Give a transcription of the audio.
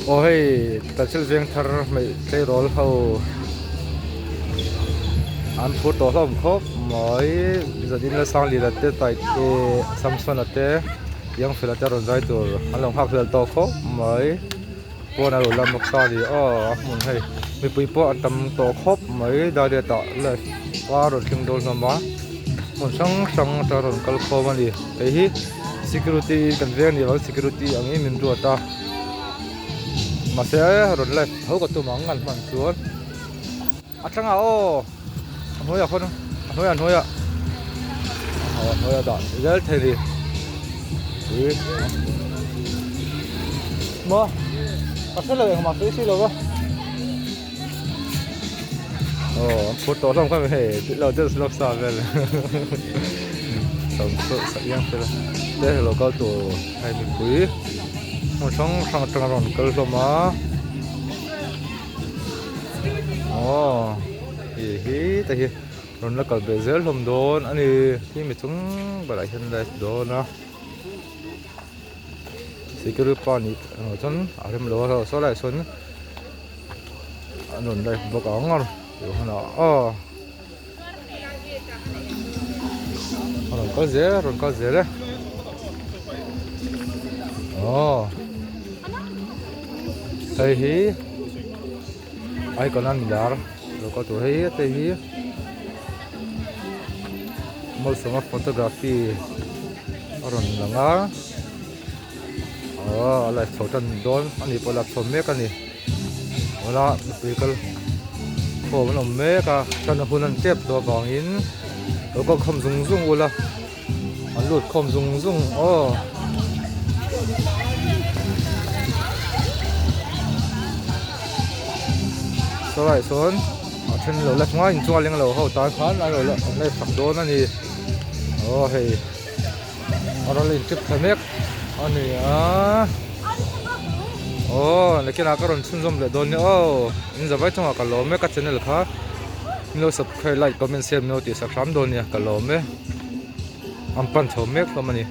Aw hei Tanhril veng thar hmeih tleirawl ho an phur tawh hlawm khawp mai zanin la sang lira te tai te Samsona te Youngfella te rawn zai tur an lo nghak hlel tawh khawp mai pawn a lo la bawk sa a ni aw a hmun hei mipui pawh an tam tawh khawp mai dariat ah live a rawn thleng dawn hlawm a hmun hrang hrang atang rawn kal khawm a ni hei hi security kan veng ni avangin security angin min ruat a mahse rawn live tho ka tum ang an hman chuan a tlangah aw a hnuaiah khawn a hnuaiah a hnuaiah a hnuaiah dah zel thei a ni ui maw ka hre lo engmah sawi si lo va aw an phur tawh hlawm kha hei lo deuh lawk sa vel iang fel te lo kal tur hei mipui hmun hrang hrang atanga rawn kal hlawm a aw hei hi te hi rawn la kal ve zel hlawm dawn a ni khi mi chung berah hian light dawn a sikul pa nih erawh chuan a rem lo a saw laiah sawn a rawn live bawk ang a tih hunah aw a rawn kal zel a rawn kal zel e aw hei hi icon a ni lar lo kal tur hei te hi malsawma photography a rawn lang a aw a live chho tan dawn a ni pawh lak chho mek a ni tuna mipui kal khawm an awm mek a tan a hun an tep tawh avangin lo kal khawm zung zung ula an lut khawm zung zung aw. Sawlaiah sawn a then lo la hma inchunga leng lo ho tan khan an lo la an la sak dawn a ni aw hei a rawn la inchep thla mek a ni a aw nakinah ka rawn chhunzawm leh dawn nia aw in zavai chungah ka lawm e ka channel kha min lo subscribe like comment share min lo tihsak hram dawn nia ka lawm e an pan chho mek hlawm a ni.